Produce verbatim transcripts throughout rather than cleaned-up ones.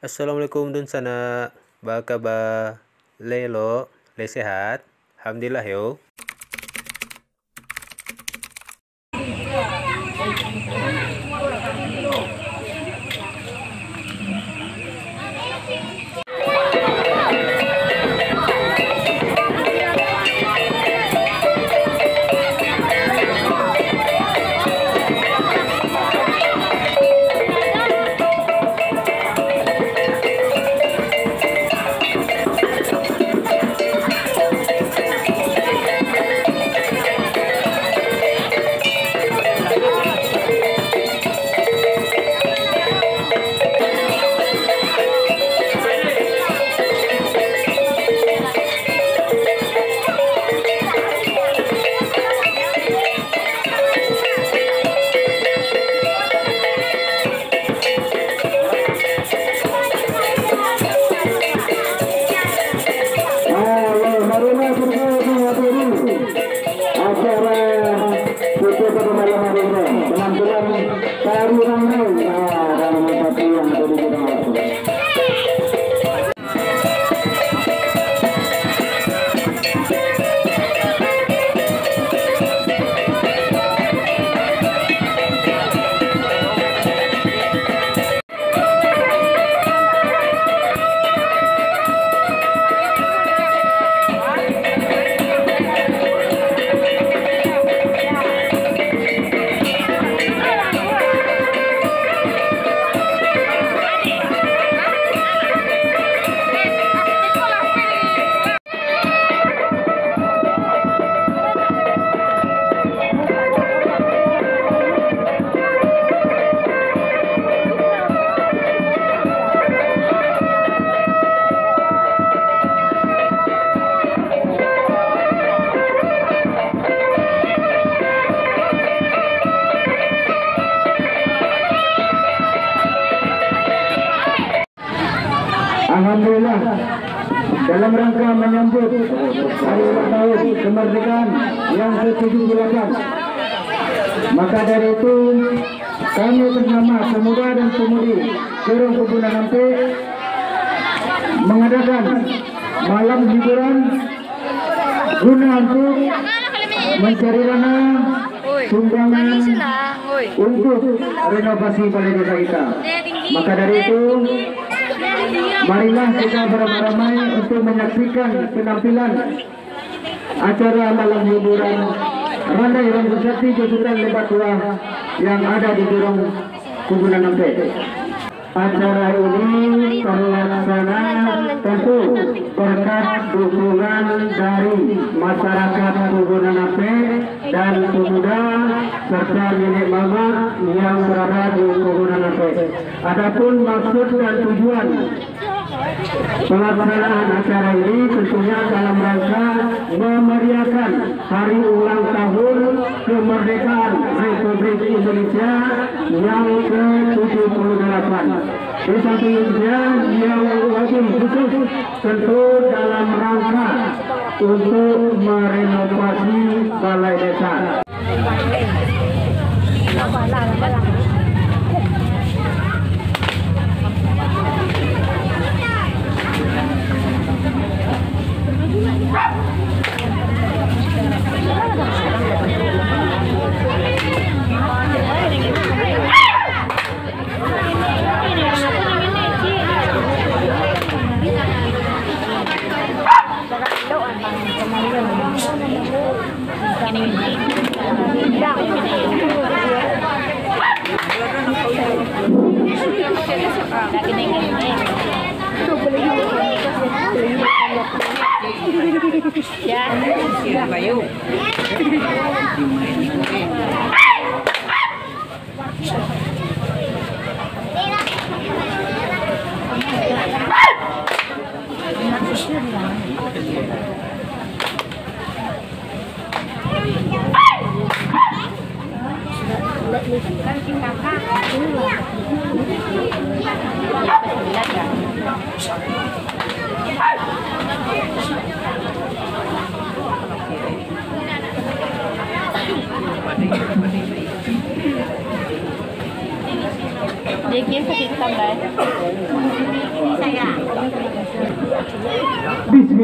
Assalamualaikum dunsanak, baa kaba? Lai elok, lai sehat? Alhamdulillah yo. Ah, yo, marilah kita menghadiri acara kita pada malam hari ini. Penampilan tari randang, ah, dan yang satu yang tadi kita maksud. Alhamdulillah, dalam rangka manyambut hari ulang tahun kemerdekaan yang ketujuh puluh delapan, maka dari itu, kami atas nama pemuda dan pemudi Jurong Kubunan Ampek mengadakan malam hiburan guna untuk mencari dana sumbangan untuk renovasi balai desa kita. Maka dari itu, marilah kita beramai-ramai untuk menyaksikan penampilan acara malam hiburan Randai Rambu Sakti Besutan Lebak Tuah yang ada di Jurong Kubunan Ampek. Acara ini terlaksana tentu berkat dukungan dari masyarakat Kubunan Ampek dan pemuda serta nenek mamak yang berada di Kubunan Ampek. Adapun maksud dan tujuan pelaksanaan acara ini tentunya dalam rangka memeriahkan hari ulang tahun kemerdekaan Republik Indonesia yang ketujuh puluh delapan. Di samping itu, yang lebih khusus tentu dalam rangka untuk merenovasi balai desa.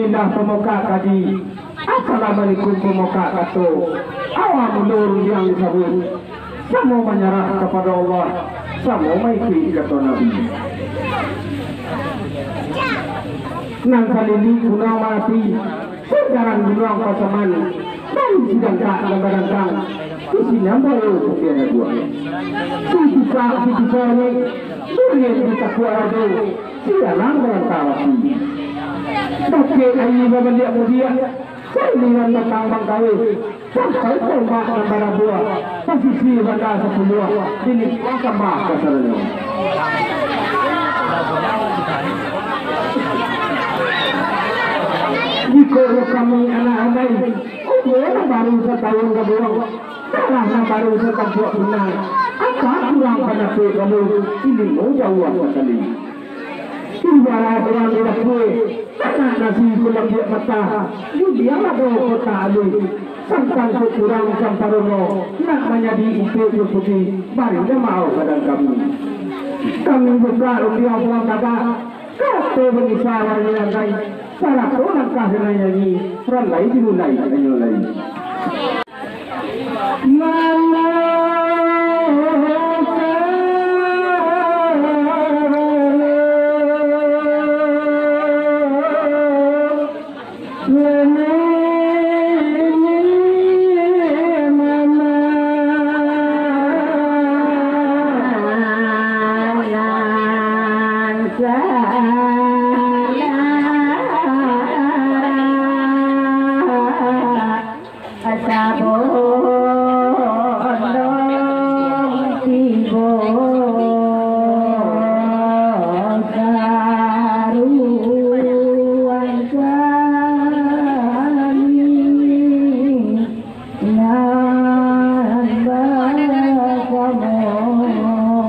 Indah pamokak kaji, assalamualaikum pamokak kato. Awak mulo rundiang disabuik, samo manyarah kapado Allah, samo maikuik kato Nabi. Nan salili gunuang Marapi, sadaran gunuang Pasaman, dari Sidangkak nan barantang, di sinan baru putiah aduang. Sitikak sitikak ni, dulian ditakuak rajo, sialang barantang api. Dakek aia babaliak mudiak, sailiran batang mangkaweh, sampai tombak nan barabuah, pasisia banda sapuluah, dilipuah sambah kasadonyo. Jikok kami anak amai, umua nan baru satahun kaduo, darah nan baru satampuak pinang, angka kurang panapek kamu, ilimu jauah sakali. Ibarat urang di dapua, tanak nasi kulambiak matah, judiang ado kotak alun, santan kok kurang samparono, nak manjadi iduik jo putih, bari dek maoh badan kami. Kami bukak rundiang pulang tagak, kato bangisa warnyo lantai, sarato langkah nan nyanyi, randai dimulai hanyo lai. Sabondong tibo saruan kami nan basamo.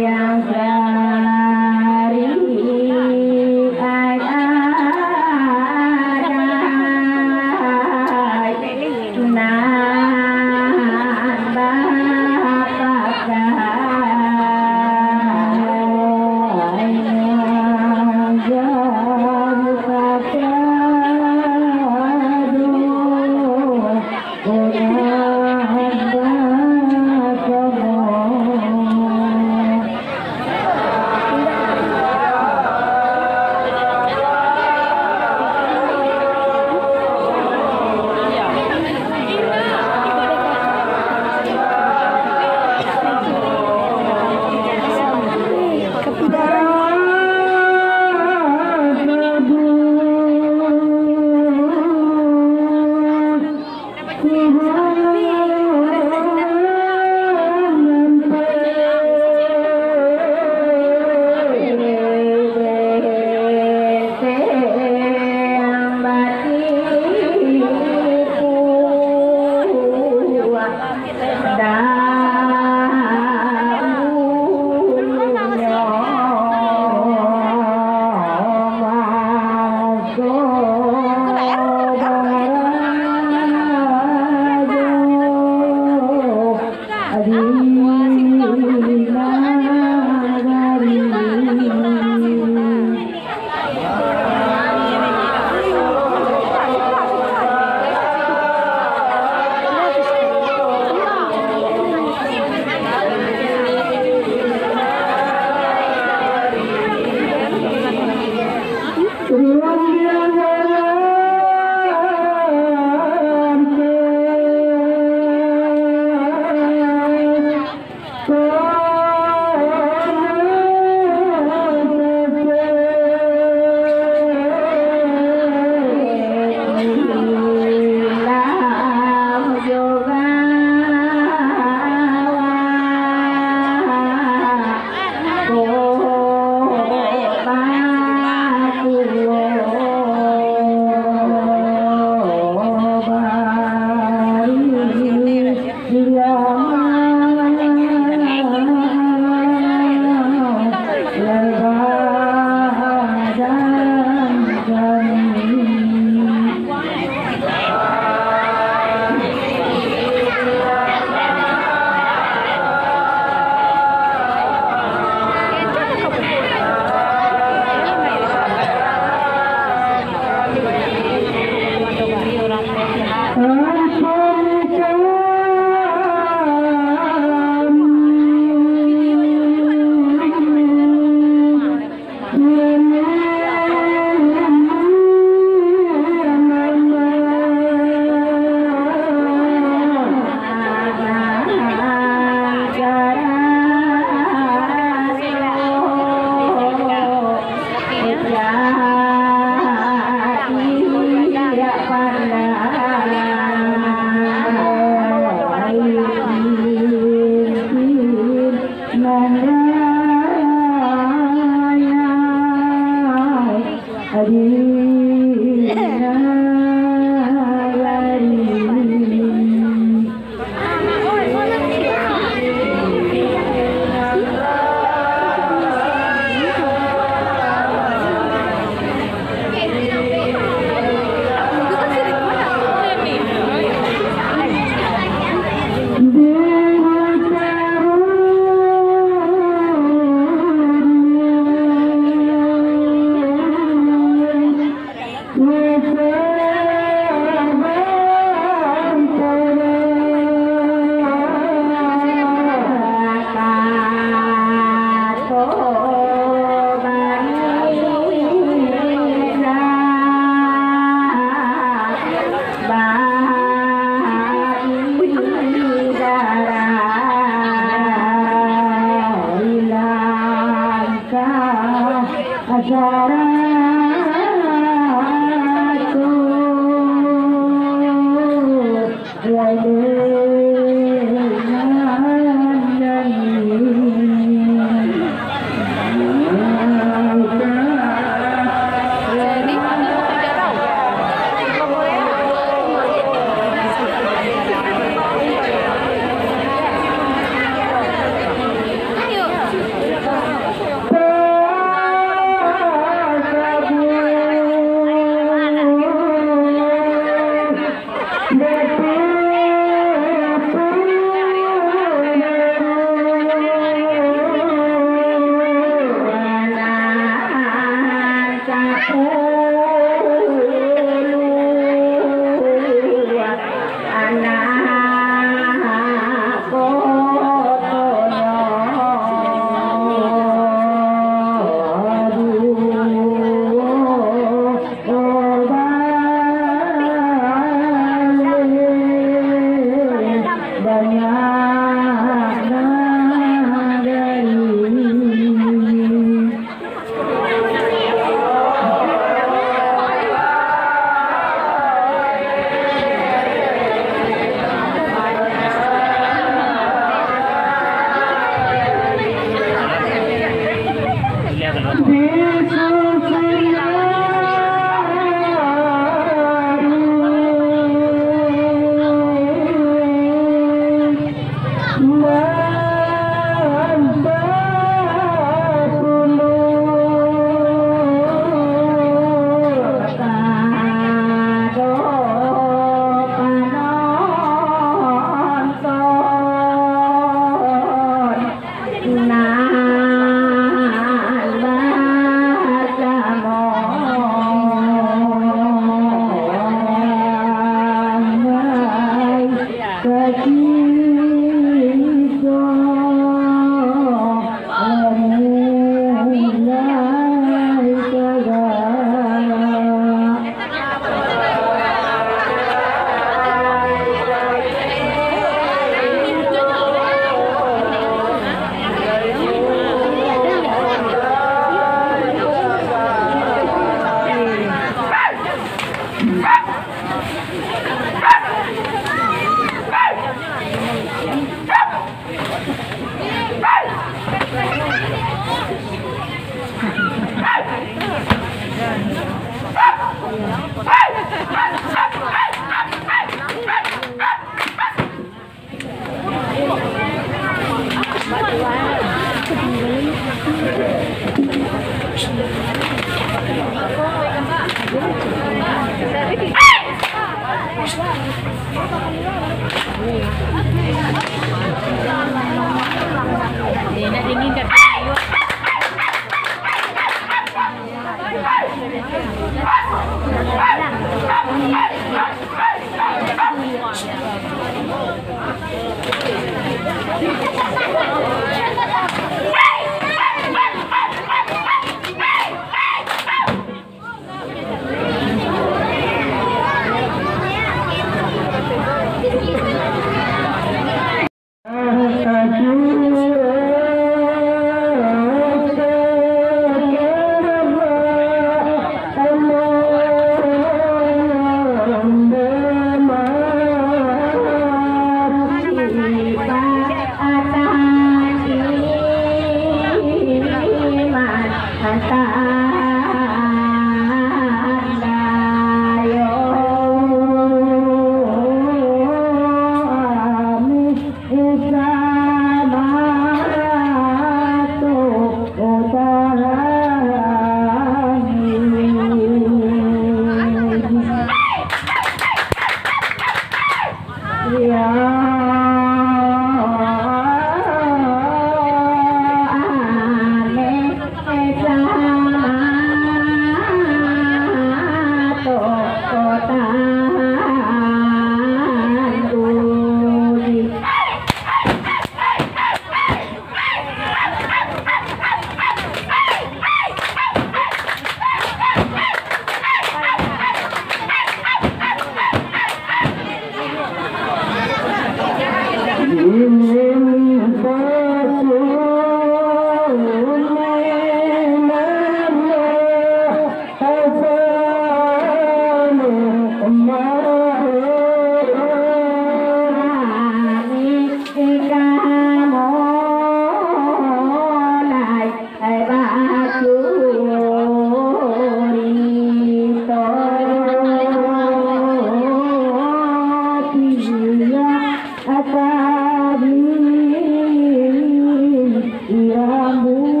Puncak.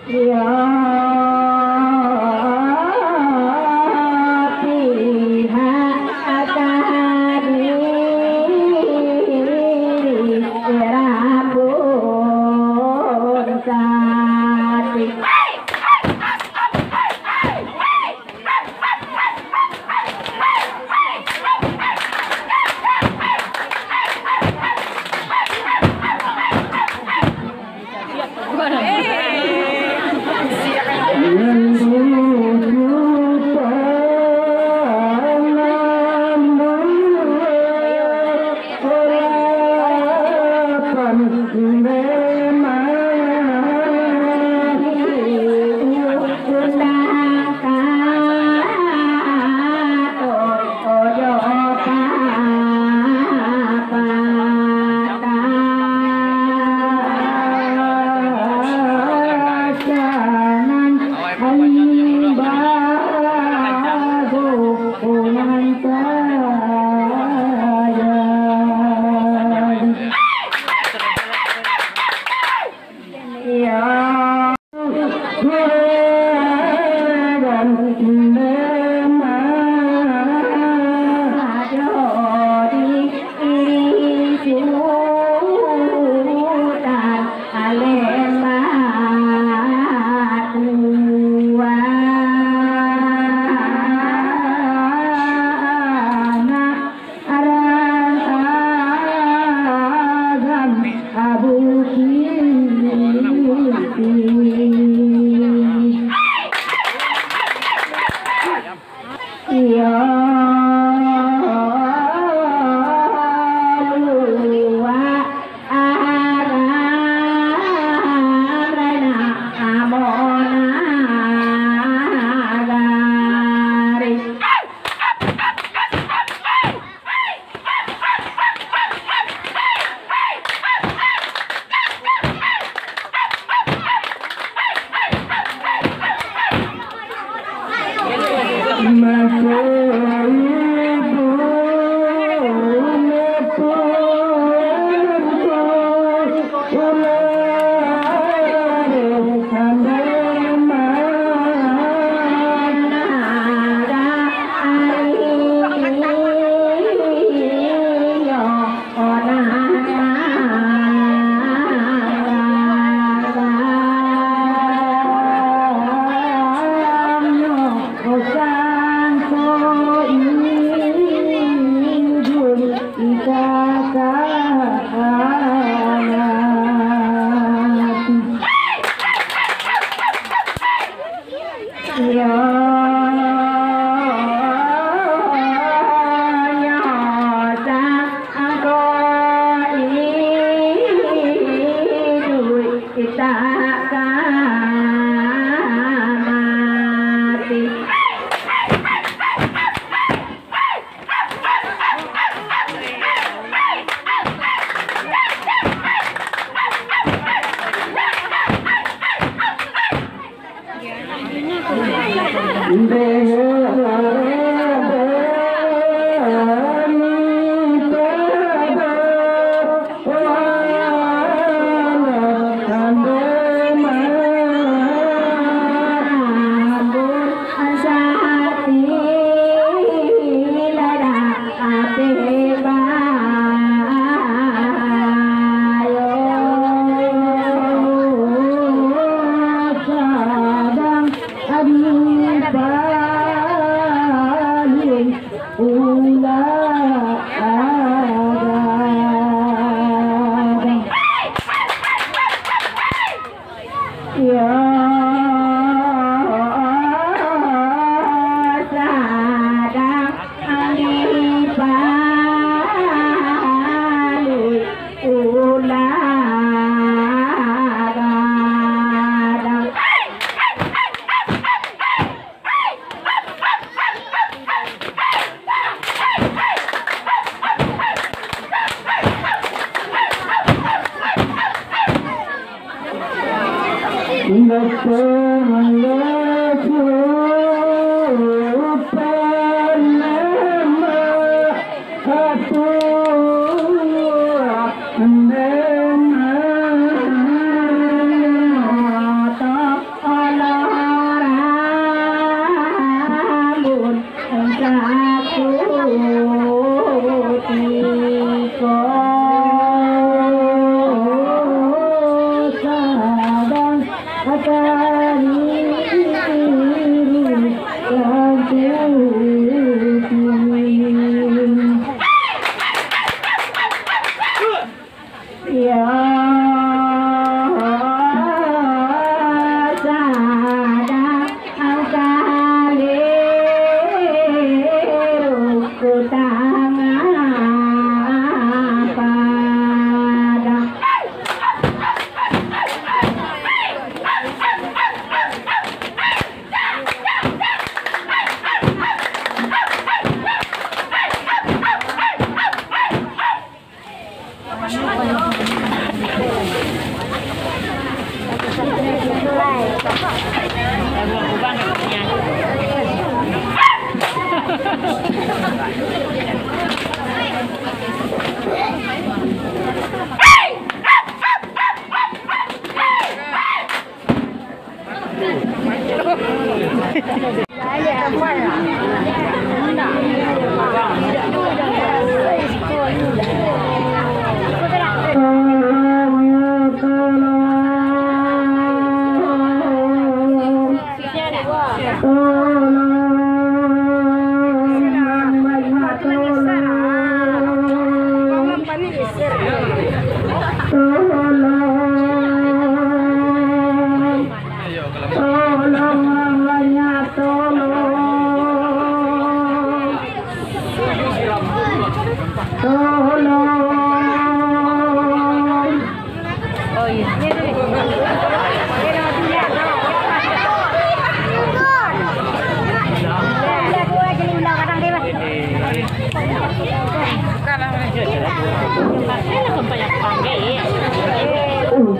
Ya, pihak tadi rambut sati.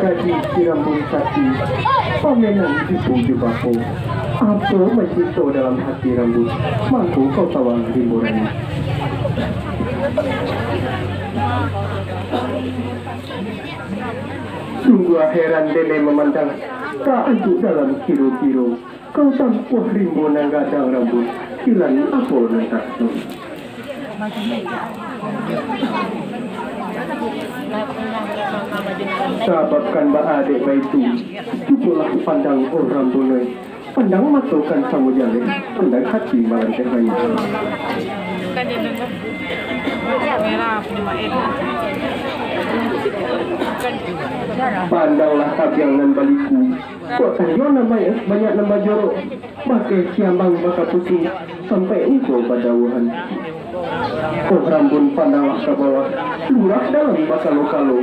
Jadi si Rambun Sati, pamenan ibu jo bapo. Apo mancinto dalam hati Rambun, mangko kau tawang rimbo rayo. Sungguah heran denai mamandang, taantuak dalam kiro-kiro. Kau tampuah rimbo nan gadang, Rambun, kilan apo nan takso? Sababkan baa dek baitu, cubolah pandang, oh Rambun ai. Pandang mato kan samo jaleh, pandang hati malanteh rayo. Pandanglah tabiang nan baliku, kok tanyo nan banyak, banyak nan bajorok, bakeh siamang bakapusu, sampai ungko badauhan. Oh Rambun, pandanglah ka bawah, lurah dalam bakalo-kalo,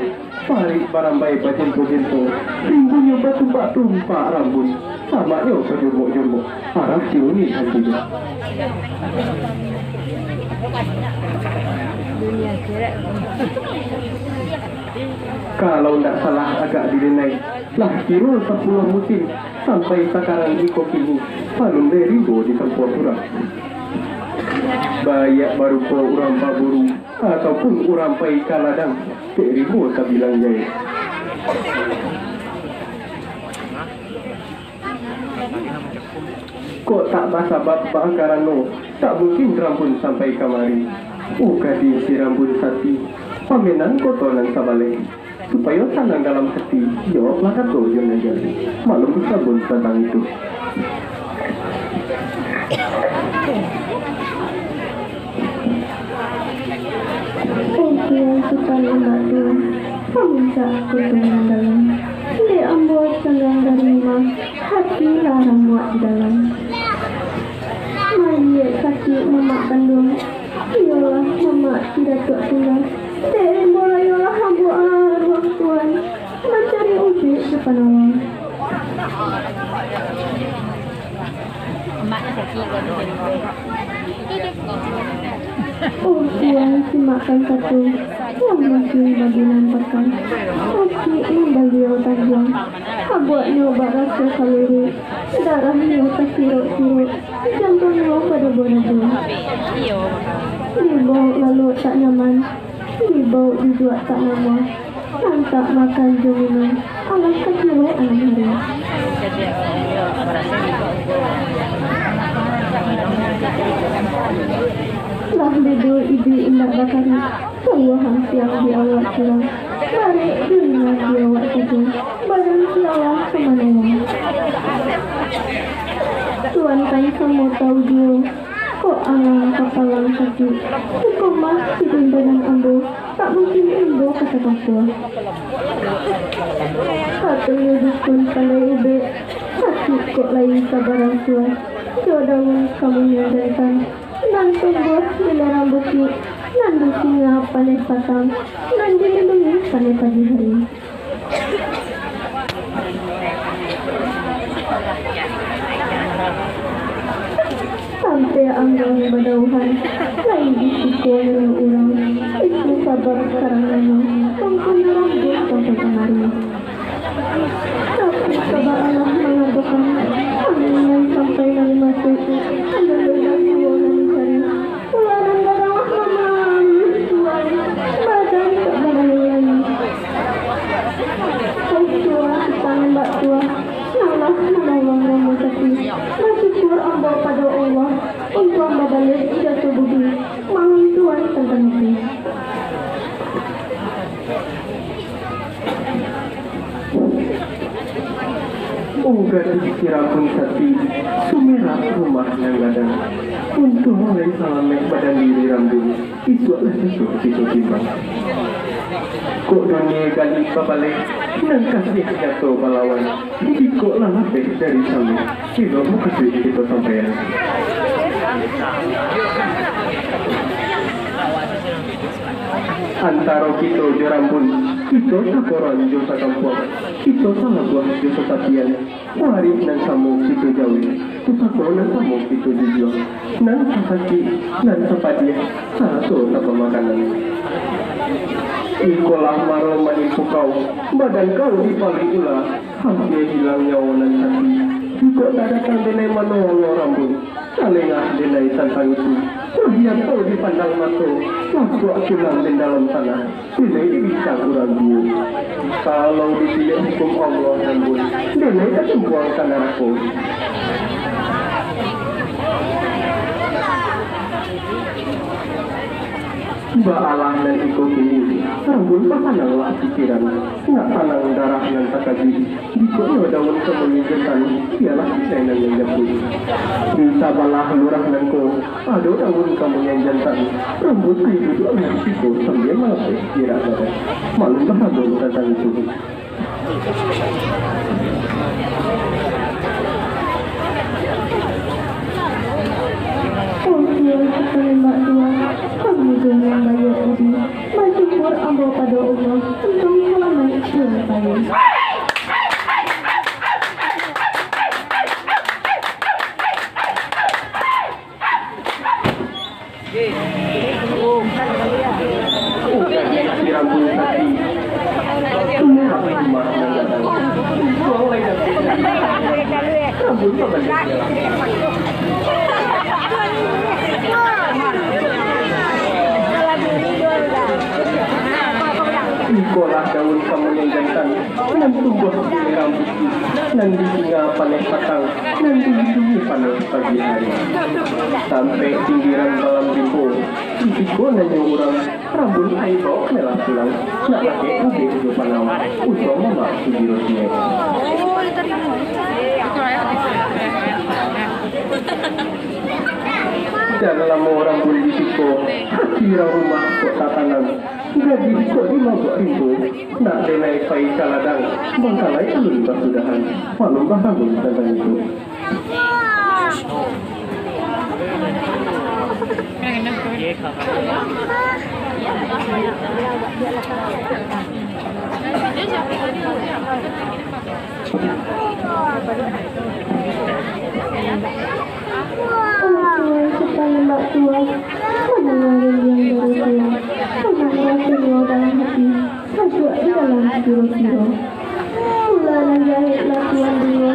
parik barambai bajempo-jempo, rimbunyo batumpak-tumpak Rambun, samaknyo bajomok-jomok, arah si Uni hantunyo. Kalau ndak salah agak didenai, lah kiro sapuluah musim, sampai sakarang iko kini, alun lai rimbo ditampuah urang. Baiak barupo urang baburu, ataupun urang pai ka ladang, dek rimbo tabilang jahek. Kok tak basabab, baa karano, tak mungkin Rambun sampai kamari. Oh gadih si Rambun Sati, pamenan koto nan sabaleh. Supayo sanang dalam hati, jawablah kato jo nan jaleh. Maklum Rambun tantang itu. Oke, sutan lembah tu, pamuncak koto nan dalam. Dek ambo canggang dari rumah, hati lah ramuak di dalam. Mayik sakik mamak kanduang, iyolah mamak tidak tuak tinggal. Dek ambo rayolah ambo aruah Tuan, mancari ubek di panawang. Oh Tuan, simakkan sato, yang mungkin bagi nan pakan. Sakik nan baliau tangguang, abuaknyo bak raso kaliri, darahnyo tasirok-sirok, jantuangnyo pado barajo. Dibao lalu tak nyaman, dibao duduak tak namuah, nan tak makan jo minum, alah kacilek anam hari. Lah bedo iduik indak bakari, sungguah hampiang di awak surang, barek dunia di awak sajo, badan sialah ka mano wang. Tuan kan samo tau juo, kok alang kapalang sakik, iko mah sidin badan ambo, tak mungkin ambo ka tatampuah. Katonyo dukun pandai ubek, sakik kok lai sabarang suah, jo daun kamunyo jantan, nan tumbuah di lerang bukik, nan disinga paneh patang, nan dilindungi paneh pagi hari. Sampai anggang badauhan, lai disiko nyo urang, itu sabab karanonyo, mangkonyo rambut sampai kamari. Tapi kaba Allah mangadokan, angin nan sampai nan masuak, ado nan disuo nan dicari. Ulanan darah mamaluih Tuan, badan tak barayo lai. Oh Tuan, tangan bak Tuan, nan lah manolong Rambun Sati. Basyukur ambo pado Allah, untuang babaleh jaso budi, maklum Tuan tantang itu. Oh gadih si Rambun Sati, sumerak rumah nan gadang. Untuang lai salamaik badan diri Rambun, isuak lah jatuah kito timbang. Kok dunia gali babaleh, nan kasiah nyato balawan, hidikok lah labeh dari saluang, kiro mukasuik kito sampaian. Antaro kito jo Rambun, kito sakoran jo sakampuang, kito salabuah jo satapian, warik nan samo kito jauah, pusako nan samo kito jujuang, nan sasakik, nan sapadiah, sarato sapamakanan. Ikolah maro manimpo kau, badan kau dipaluik ula, hampia hilang nyawo nan sakik. Jikok tak datang denai manolong Rambun, talengah denai tantang itu. Rugian kau dipandang mato, lakuak tulang den dalam tanah, denai dibincang urang juo. Kalau ditiliak hukum Allah Rambun, denai tatumpuang ka narako. Baalah nan iko kini, Rambun basananglah pikiran, nak tanang darah nan takajuik. Jikok nyo daun ka manginjatan, bialah inai nan manjapuik. Di sabalah lurah nan ko, ado daun ka manginjatan. Rambun ai duduak di siko sambia malapeh girak badan. Maklumlah Rambun tantang itu. Oke, Sutan Limbak Tuah, kami jo nan baiak budi, basyukur ambo pado Allah, untuang salamaik pulang payi. Ikolah daun kamulian jantan, nan tumbuah di lerang bukik, nan disinga paneh patang, nan dilindungi paneh pagi hari. Sampai pinggiran malam rimbo, di siko nanyo urang, Rambun ai baok melah pulang, nak pakai ubek jo panau, untuang mamak sugiro siek. Jan lamo Rambun di siko, hati urang rumah kok tatanang. Gadih kok di mabok rimbo, nak denai pai ka ladang, bangkalai alun basudahan. Maklumlah Rambun tantang itu. Oh Tuhan, Sutan Limbak Tuah, mandanga rindiang dari tulang, sanang rasonyo dalam hati, sajuak di dalam siro-siro. Ula nan jahek lah Tuan dingua,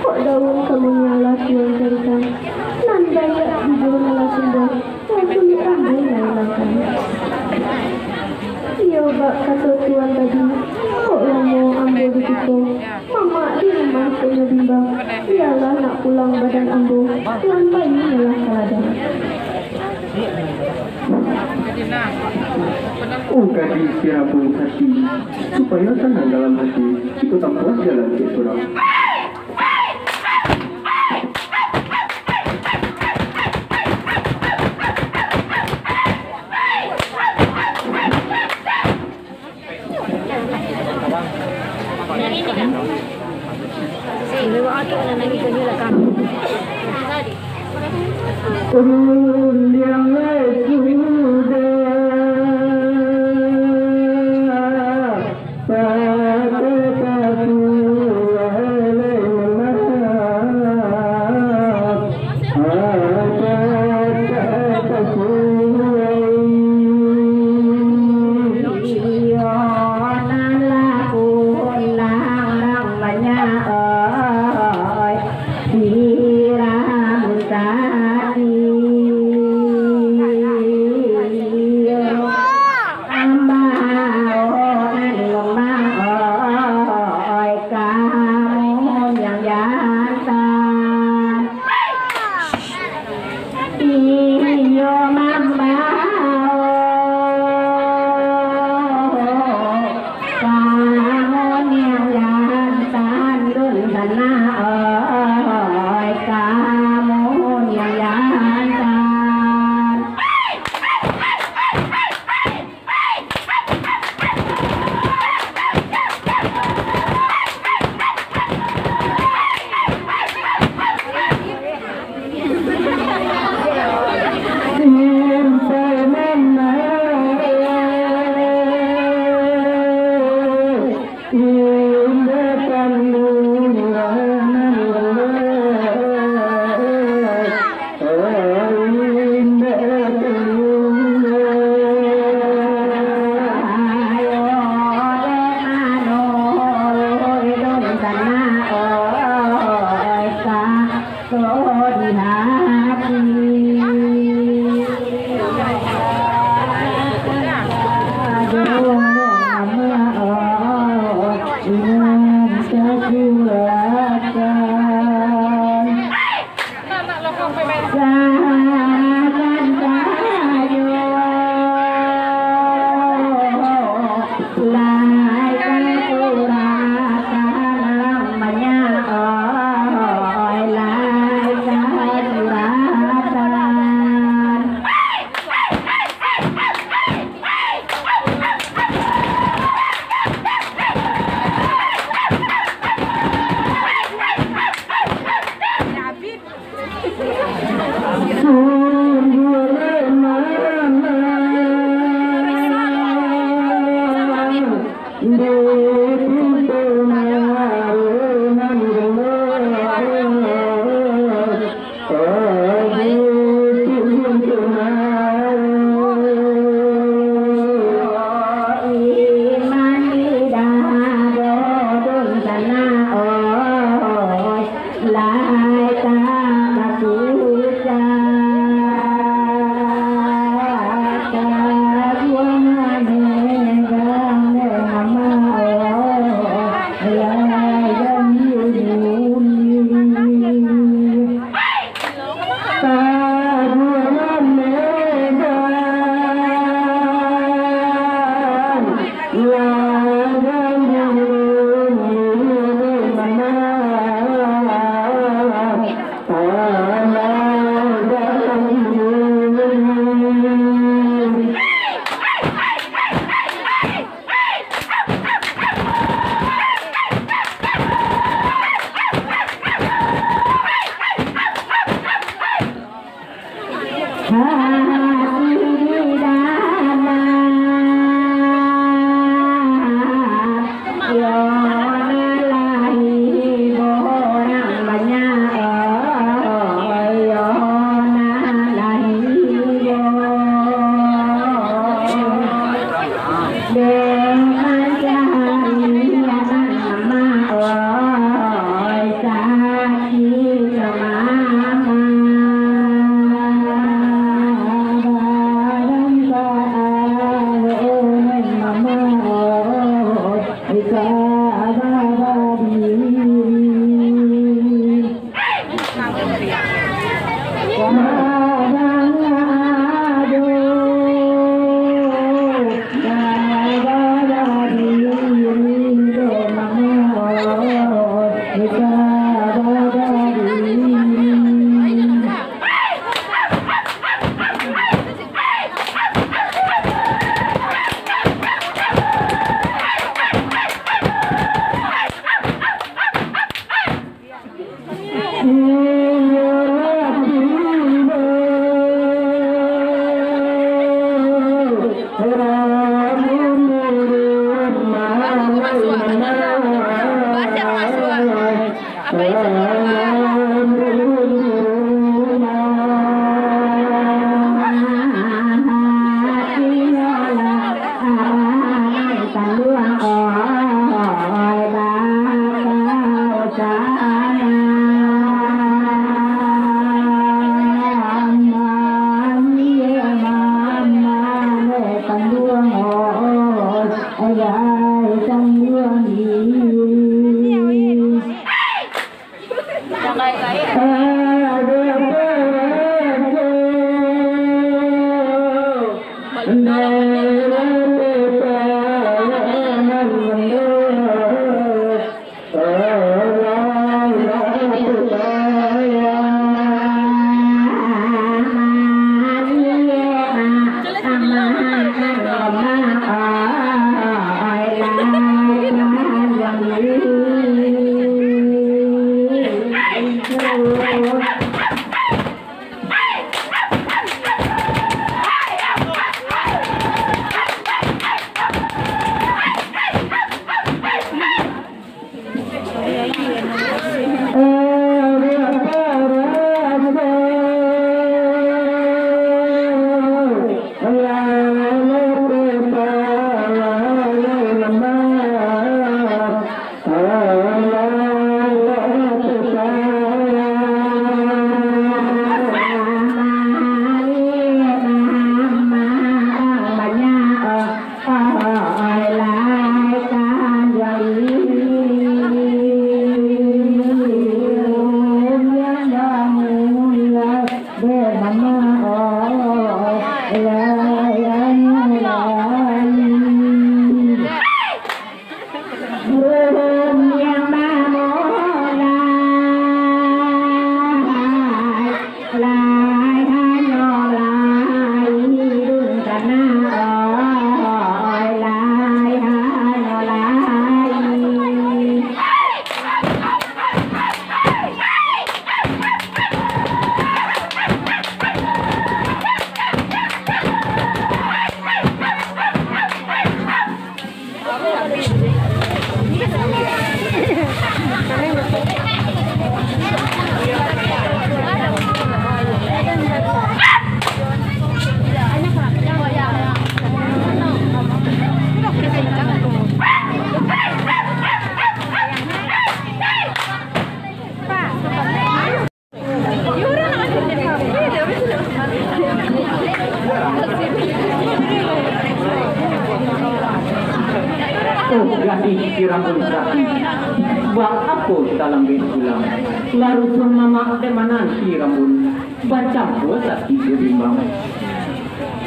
kok daun kamunya lah Tuan carikan, nan baiak bibia malah sumber, nan sulik Rambun mailangkan. Iyo, bak kato Tuan tadi, kok lamo ambo di siko, mamak di rumah punyo bimbang, bialah nak pulang badan ambo, Tuan pai malah ka ladang. Oh, gadih si Rambun Sati, supayo tanang dalam hati, kito tampuah jalan ciek surang. Oh, gadih si Rambun Sati, baa apo talambek pulang? Lah rusuah mamak dek mananti Rambun, bacampua Sati jo Bimbang.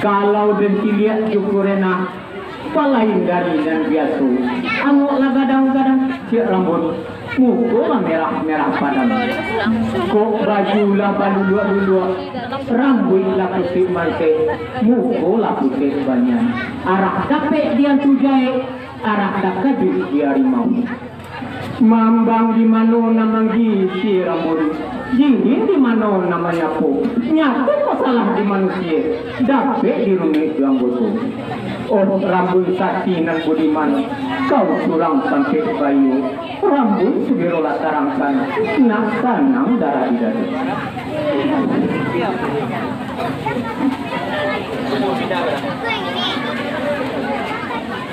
Kalau den tiliak jo kurenah, balain dari nan biaso. Angok lah gadang-gadang, ciek Rambun. Muko lah merah-merah padam. Kok baju lah baluluak-luluak, rambuik lah putek mantek, muko lah putek banian. Arah dapek diantu jaek, arah takajuik di harimau. Mambang di mano nan manggi si Rambun, dingin di mano nan manyapo, nyato kok salah di manusia, dapek dirunuik jo anggoto. Oh, Rambun Sati nan budiman, kau surang sampek baiyo. Rambun sugerolah tarangkan, nak tanang darah di dado.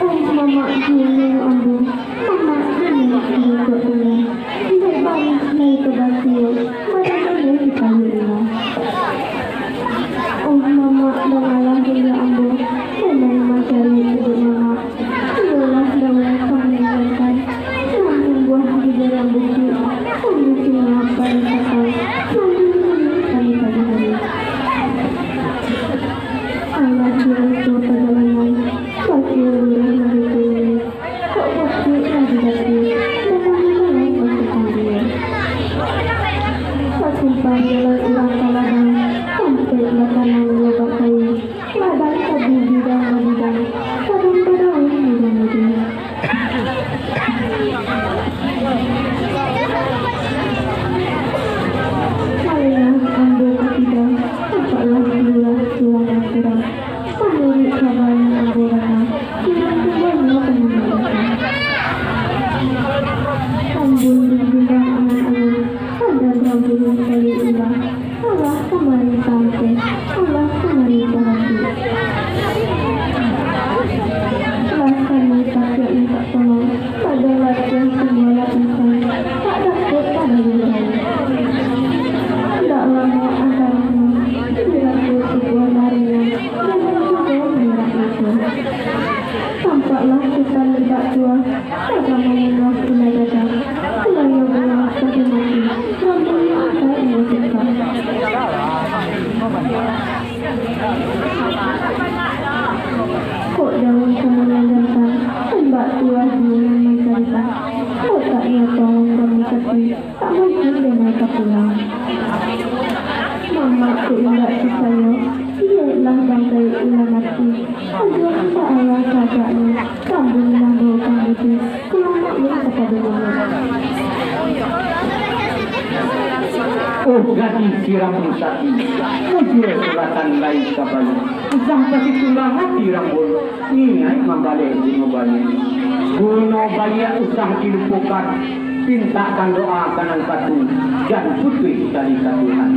Oh, mamak juo ambo, mamak juo kurutuak ulah, indak bana lai ka basio, badan lai dipayuik ulah. Oh, mamak, dangalah rundiang ambo, lai mancari iduik mamak. Iyolah daun pamenangan, nan tumbuah di dalam bukik, hanya tingga pada sakang, nan dulu kami pagi hari. Alah, di angko pajalanan, baitu urang nan dituju, kok bukik nan didaki, dalam jalan masuk pandia. Basimpang jalan urang ka ladang, sampek batanam lobak kayu. Ladang ka bibidang-bibidang, padang badaun muda-mudi. Salinah ambo ka kida, tampaklah lurah tulang nan kurang. Manuruik kaba nan ambo danga, urang tuanyo ka mamandangkan. Tambun di gumbang angan-angan, padan rambuik kali ulah. Alah kamari tanteh, alah kamari tarati. Lah kami pakiak mintak tolong, pado latiah tumbuah lapisan, tak dapek pado lurang. Ndak lamo antaro tu, dirasuah tubuah baringan, dan juo marak mato. Tampaklah sutan lebak tuah, Sabagai nafsu lah gadang, selalu bulan satu mati, rambutnya angkat dua suka. Kok daun kamudian datang, ombak tuah di nan mancarita. Kok tak nyatong dalam kati, tak mungkin denai ka pulang. Mamak tu indak picayo, iyolah bangkai ulah mati. Aduh, ya Allah, kagaknyo, tambun mambao pambudi, kulamaknyo kapado mamak. Oh, gadih si Rambun Sati, mujua suratan lai ka bayu. Usah kasi tunggang ati Rambun, niaik mambaleh guno baiak. Guno baiak usah dilupokan, pintakan doa ka nan satu, jan putuih tali ka Tuhan.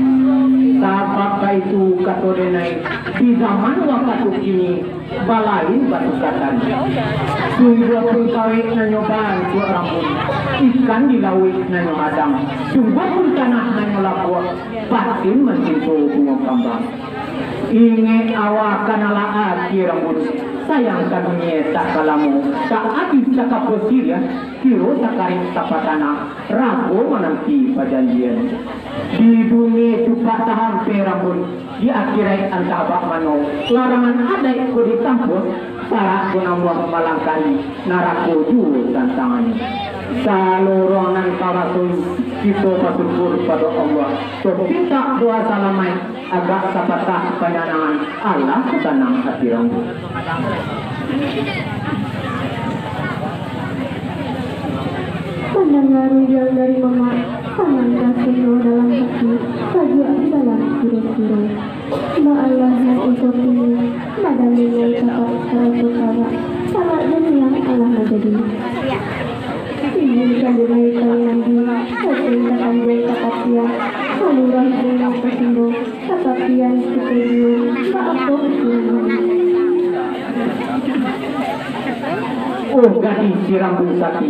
Sabab baitu kato denai, di zaman wakatu kini, balain batukatan. Sungguah pun kawik nan nyo bantuak Rambun, ikan di lauik nan nyo hadang, sungguah pun tanah nan nyo lapuak, batin mancinto bungo kambang. Ingek awak ka nan lah ati Rambun, sayang ka dunia tak ka lamo, tak abih cakap basiriah, kiro sakarik tapatanah, rago mananti pajanjian. Di bumi tupak tahampia Rambun, di akiraik antah bak mano, larangan adaik ko ditampuah, sarak ko namuah malangkahi, narako juo tantangannyo. Salorong nan tarasoi, kito basyukur pado Allah, tapintak doa salamaik, agak sapatah panyanangan, alah sanang ati Rambun. Mandanga rundiang dari mamak, sanang rasonyo dalam hati, sajuak di dalam kiro-kiro. Baalah nan iko kini, badan denai cakap sarato karak, salak demiang alah manjadi. Izinkan denai ka mandi, sakin ka tanjuang ka tapian, salurah bungo ka sindo, ka tapian kito juo, baapo kito mandi. Oh, gadih si Rambun Sati,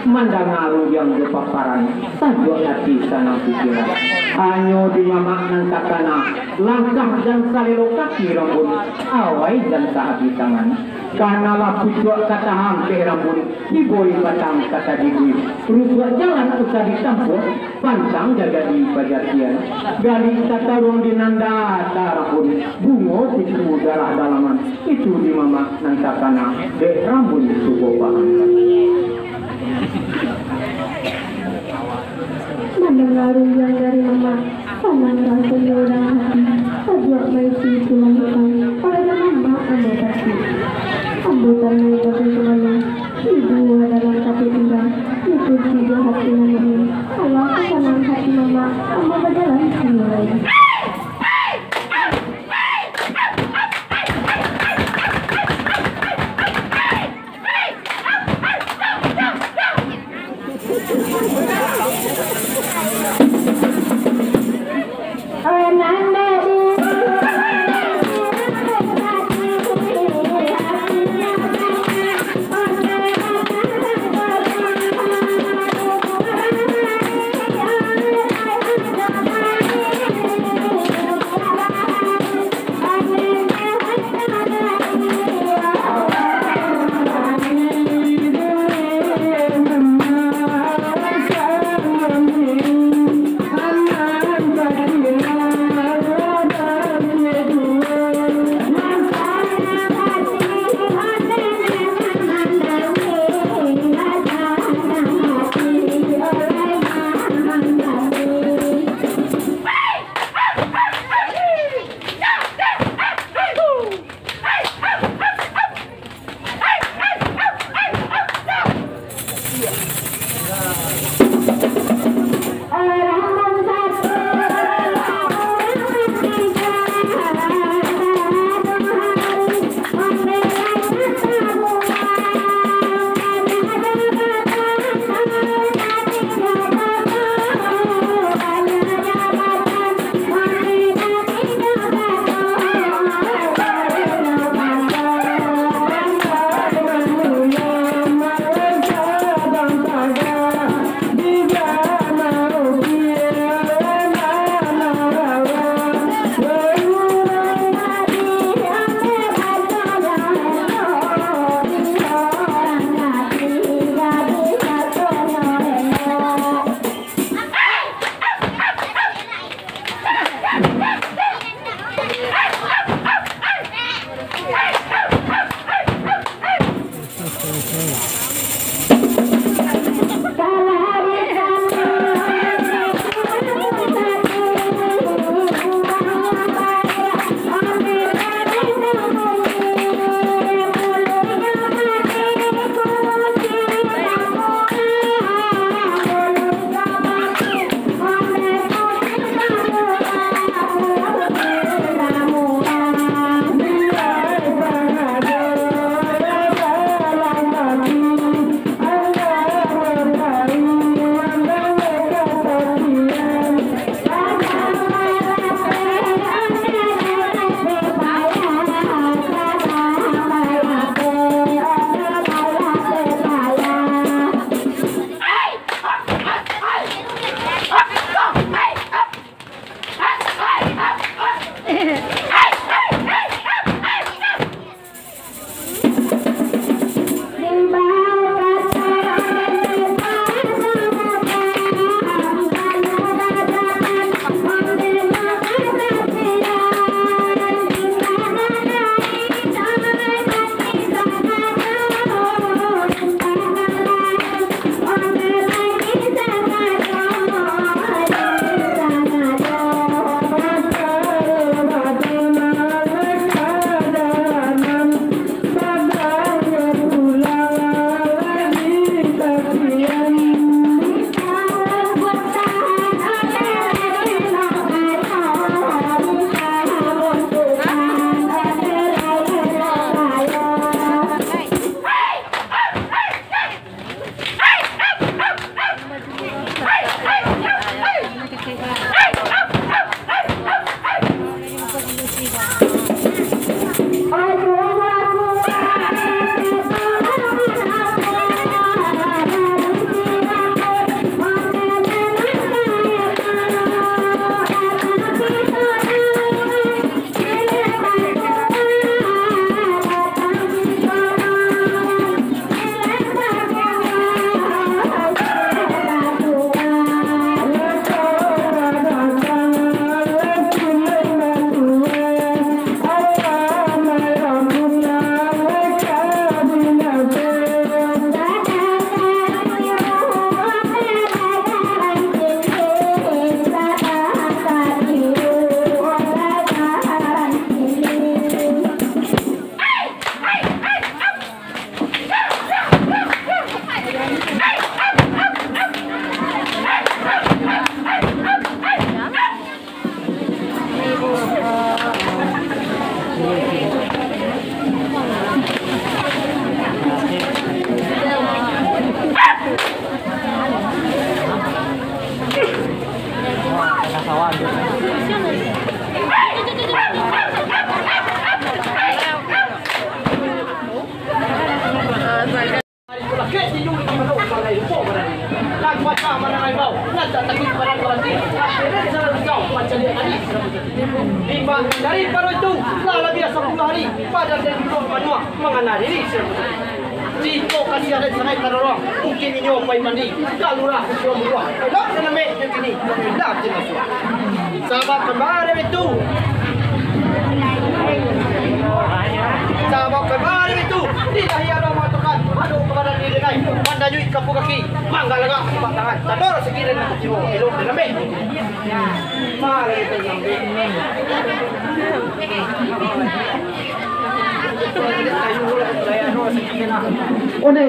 mandanga rundiang jo paparan, sajuak ati sanang pikiran. Hanyo di mamak nan takana, langkah jan salelo kaki Rambun, awai jan sahabih tangan. Kanalah pucuak ka tahan dek rambuik, tibo di batang ka tagigik. Rusuak jalan usah ditampuah, pantang jaga di pajatian. Galik tataruang di nan data rambuik, bungo pitu darah dalaman. Itu di mamak nan takana dek rambuik suko paangkat. Mandanga rundiang dari mamak, sanang rasonyo dalam hati, sajuak maisi tulang itam, pado mamak ambo pati. Ambo tanang bagai samalam, tibo dalam kapik indah, dipuji jo hati nan manih. Alah, sanang hati mamak, ambo bajalan sanang lai. Harimau, nan tak takuik pada kawan diri, akhirnya sangat risau mancari adik. Limbah dari paro itu, lah labiah sapuluah hari, badan dan duduk manuang mangana diri. Jikok kasiah dan sangaik tadorong, mungkin inyo pai mandi ka lurah Sumbuah. Elok nan ambiak inyo kini, pindah je masuak. Sabab kabaa dek itu. Sabab kabaa dek itu. Di lahia ado mangatokan, ado kabaran di denai, mandayuik kapu kaki, manggalagak tapak tangan, tador sakirin nan katibo, elok nan ambiak. Mari kita ambiak. Onde.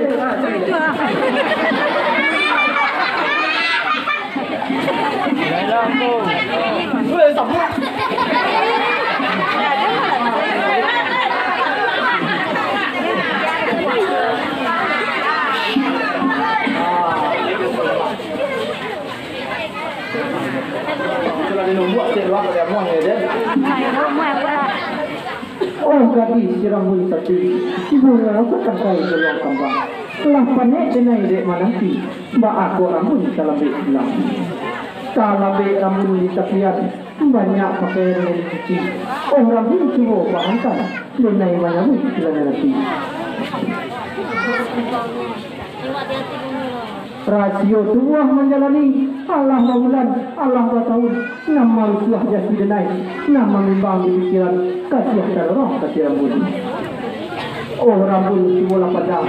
Oh gadih si rambun sapi, bungo batangkai goluang kambang. Lah panek denai dek mananti, baa kok rambun talambek pulang. Talambek rambun di tapian, banyak pakai rambun cuci. Oh rambun cubo pahamkan, denai manyabuik kilangan ati. Rasio tubuah manjalani, alah babulan, alah batahun, nan marusuah jati denai, nan mambimbang di pikiran, kasiah tadorong kasiah rambun. Oh rambun cubolah padang,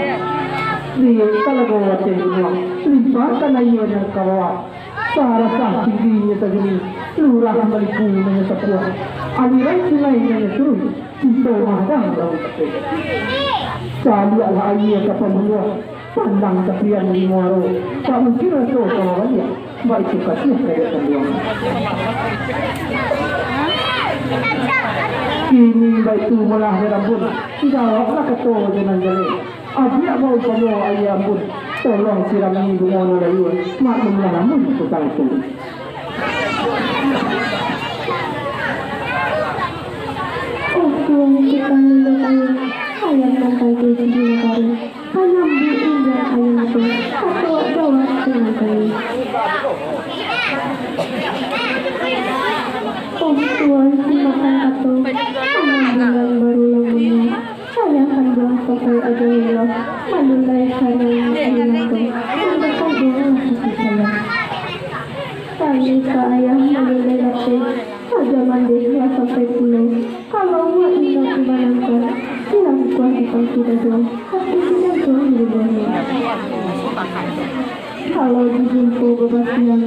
di talago ateh gunuang, limpahkan aia nan ka bawah, sarasah tingginyo tajuni, lurah maliku nan sapuah, aliran sungai nan surui, pinto mahadang rambun tapek. Caliaklah aia ka pambuluah, Pandang tapian di muaro, tak mungkin raso ka babaliak, baitu kasiah ka dek kanduang. Kini baitu malah di rambun, jawablah kato jo nan jaleh. Abiak baumpamo aia ambun, tolong sirami bungo nan layua, maklumlah rambun kutang tu. Oh Tuan, kutang nan layua, ayam nan tagih di nagari. Panyambik indak ayam tu, kato jawab dengan tadi. Oh Tuan, si makan kato, panyambik nan baru lamonyo, ayah kanduang sampai aja lilo, malulai sarang ayam tu, sampai kanduang lah putus sayang. Tangih ka ayah malulai lapeh, aja mandeh lah sampai pulo. Kalau awak indak dimanangkan, hilang kuah di pangki dado, hati digantung di lubuahnya. Kalau dijumpo babasiang,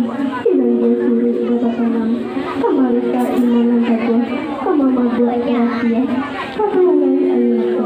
hilang dia suruik babatanang, ka marikak iman nan baguah, ka mamaguak paratian, ka baulai aia mata.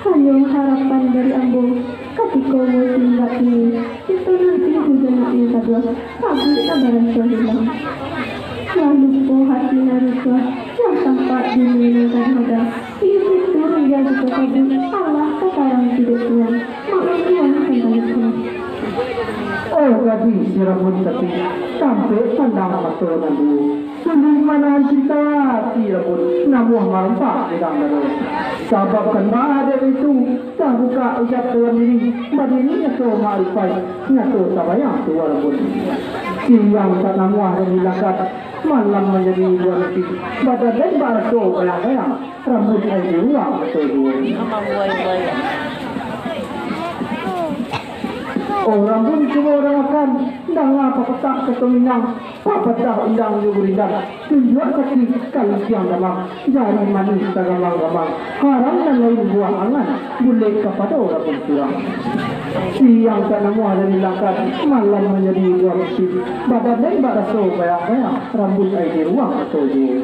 Hanyo harapan dari ambo, katiko musim bakini, itu nanti hujan nak minta doa. Pabrik ka baraso hilang. Lah lupo hati nan rusuah, lah tampak dunia nan kadang-kadang. Iyo itu rugiah di kota bun, alah takarang sidek tuan. Maklum tuan kan baliak pulang. Oh gadih si rambun sapi, tampek pandang mato nan duo. Sulik manahan cinta hati rambun, namuah marompak di dalam dado. Sabab kan baa dek itu, Tabuka ijab dalam diri, badiri nyato maarifaik, nyato tabayang tuo rambun. Siang tak namuah dan dilakat, malam manjadi buah mimpi. Badan den baraso bayang-bayang, rambun ai di ruang mato juo. Oh rambun cubo dangakan, danga papatak kato Minang. Papatah undang jo gurindang, tunjuak kaki ka lusiang damang, jari manih tagamang-gamang, haram nan lain buah angan, bulek kapado rambun surang. Siang tak namuah dari lakan, malam manjadi buah mimpi, badan den baraso bayang-bayang, rambut ai di ruang mato juo.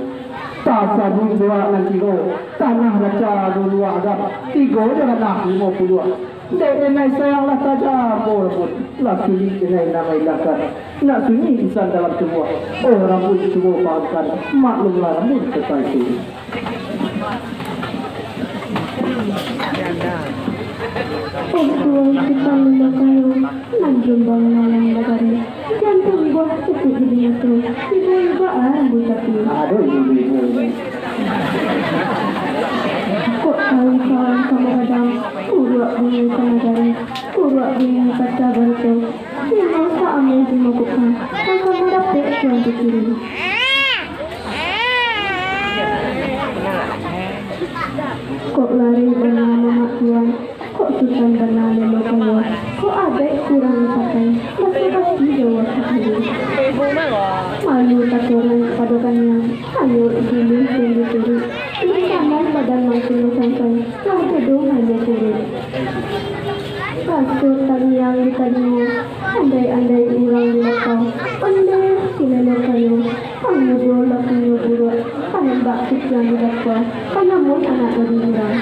Tasabuik buah nan tigo, tanah raca duluah agam, tigo jo ranah limo puluah. Dek denai sayang lah tajam, oh rambut, lah sulik denai nak mailangkan. Nak sunyi insan dalam tubuah, oh rambut cubo pahamkan, maklumlah rambut tantang itu. Oh Tuan, Sutan Lilo Kayo, nan jombang malang bagari, jantuang buah ketek di dunia tu, ibo-ibo aram bucapi. Aduh, ibu-ibu ini. Kok tahu kawan kamu gadang, kuruak bunyi sanagari, kuruak bunyi pacah barito, limau saameh di mokokkan, nan kamu dapek Tuan pikirin. Kok lari bana mamak Tuan, kok Sutan bana Lilo Kayo, kok adaik kurang dipakai, basa-basi jauah sakali. Malu takurang pado kaniang, ayo ijini Tuan dituruik, di kamar badan mangkin sangkai, lah jodoh hanya kuruik. Raso tangiang di talingo, andai-andai urang di lapau, ondeh si Lilo Kayo. Pangudo lakinyo buruak, panembak kuciang di dakua, panamun anak gadih urang.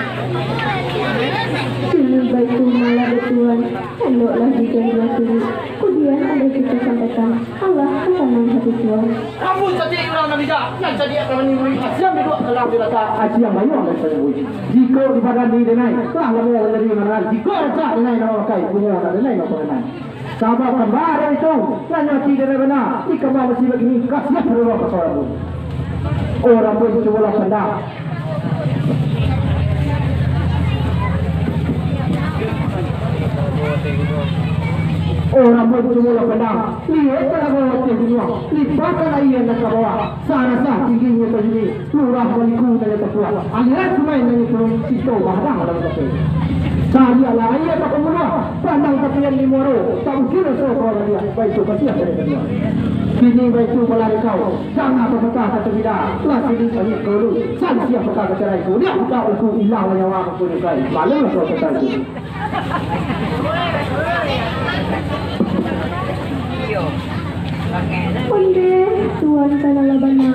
Kini baitu malah dek Tuan, eloklah dijanjian turuik, kudian andai kito sampaikan, alah ka sanang hati Tuan. Ampun cadiak urang nan bijak, nan cadiak ka manimbui, asiang biduak kalam di lata, asiang bayuang dari panyambui. Jikok di badan di denai, lah lamo manjadi manangan, jikok rancak denai nan mamakai, punyo anak denai nan paganang. Sabab kamba itu, nan nyati dek bana, di kamba masih bagini, kasiah dek urang pasal rambut. Oh, rambut cubolah pandang. Oh, rambut cubolah pandang, liek talago wateh dunia, lipahkan aia nan ka bawah, sarasah tingginyo tajuni. Lurah Baliku nan nyo tapuah, aliran sungai nan nyo turun, kito bahadang dalam kape. Sariaklah aia ka pambuluah, pandang tapian di muaro, tak mungkin raso kawa baliak, baitu kasiah dari kaduo. Kini baitu balah dek kau, jangan bapatah kato bida, lah silik angin ka ulu, salisiah paka ka carai, kudiak buta uku, ilang lah nyawa ka kunyukai, malu lah kau katai tu. Ondeh, Tuan, salah bana.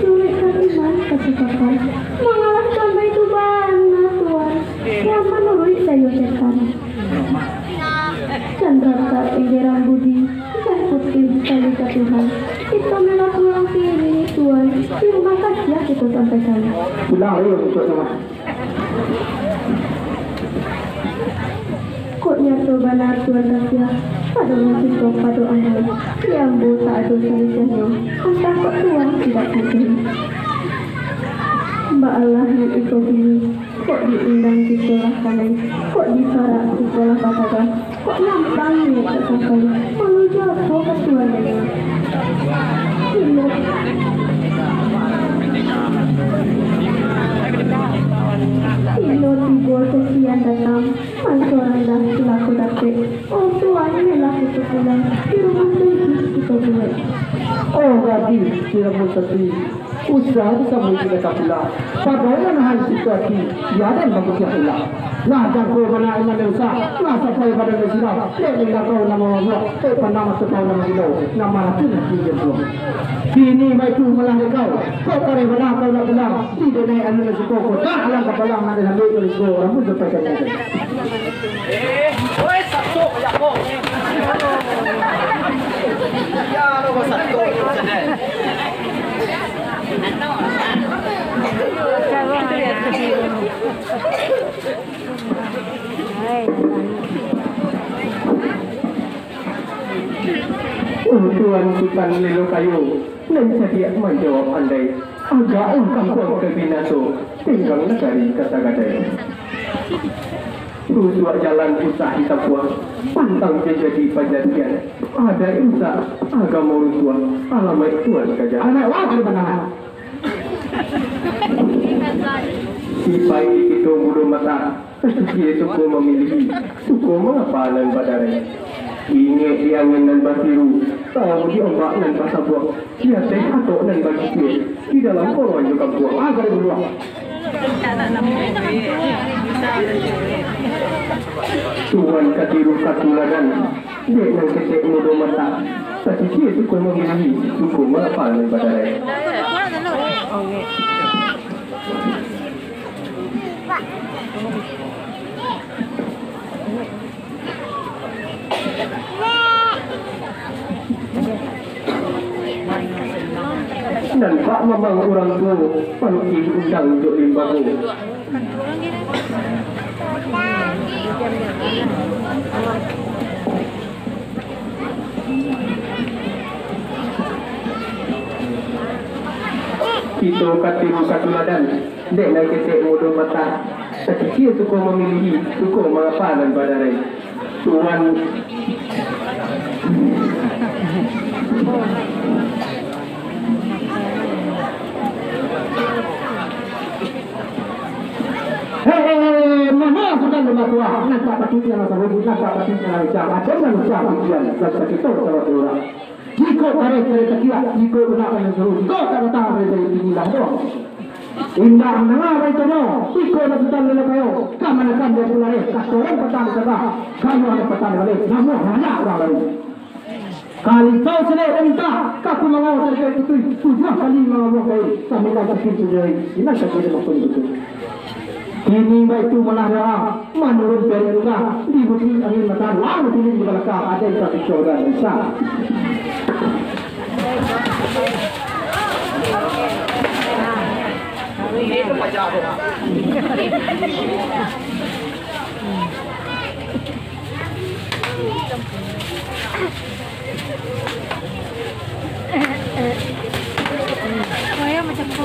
Suruik ka iman ka sakakan. Mangalahkan baitu bana, Tuan. Yang manuruik sayo setan. Can ratak enggerang budi, can putih tali ka Tuhan. Kito melaku urang kini, Tuan. Di rumah kasiah kito sampaikan. Pulang, ayo, untuak rumah. Kok nyato bana Tuan kasiah, pado nan kito pado ambo, di ambo tak ado salisiahnyo, antah kok Tuan indak sadari. Baalah nan iko kini, kok diundang kito lah kanai, kok disarak kito lah batagah, kok nyampang niaik tak sampai, manuju apo ka Tuan danga? Kilo, kilo tibo tasian datang, manso randah cilako dapek. Oh Tuan, iyolah kito pulang, di rumah tu iduik kito buek. Oh gadih, di rumah tu. Usah disambung kito ka pulang. Pado manahan siko ati, bia den bakuciak ulah. Lah jangko bana iman den usah, lah sampai badan den silau. Dek ningga kau nan mamabuak, dek pandang mato kau nan magilau, nan maracun ati den buang. Kini baitu malah dek kau, kok kareh bana kau nak pulang, di denai anu nan siko, kotak alang kapalang nan den ambiak nan siko, rambut sampai ka nyo. Eh, oi, satu, ya, kok. Ya, lo, satu, sedih. Oh, Tuan Sutan Lilo Kayo, nan cadiak manjawab andai, agaklah kampuang ka binaso, tinggang nagari ka tagadai. Rusuak jalan usah ditampuah, pantang jan jadi pajadian, adaik rusak, agamo runtuah, alamaik Tuan kajadian. Alamaik wah, kada bana. Sipai di kito bulu mata, tasisie suko mamilihi, suko mangapa nan badarai. Ingek di angin nan batiru, tahu di ombak nan basabuang, di ateh atok nan bagisie, di dalam kolong jo kampuang, agar duluah. Tuan katiru katuladan, dek nan ketek mudo mata, tasisie suko mamilihi, suko mangapa nan badarai. Nan bak mamang urang tuo, panuki undang jo limbago. Kito ka tiru satuladan, dek nan ketek mudo patah, sakikia suko mamilihi, suko mangapa nan badarai. Tuan. Hei, mano sudah lima tuah, nan tak patuik nan sabuik, nan tak patuik nan ucap, macam nan ucap ujian, dan sakito salah urang. Jikok kareh dari katiak, jikok bana dari suruh, jikok tak datang dari dari tinggi lah doh. Indak mandanga baito nyo, iko nan sudah lelok kayo, ka manakan dari sulareh, ka sorong patang di tagah, kayo ada patang di baleh, namuah banyak urang lain. Kali kau selek dan minta, kaku mangau dari kayu putih, tujuah kali mangau kayu, sambilan kali tujuah hari, indak kaki dia maksud itu. Kini baitu malah darah, manurun dari lungah, di bukik angin matan, lalu dingin di balakang, ada yang tak picau dan bisa. Ayam macam apa? Ayam macam apa?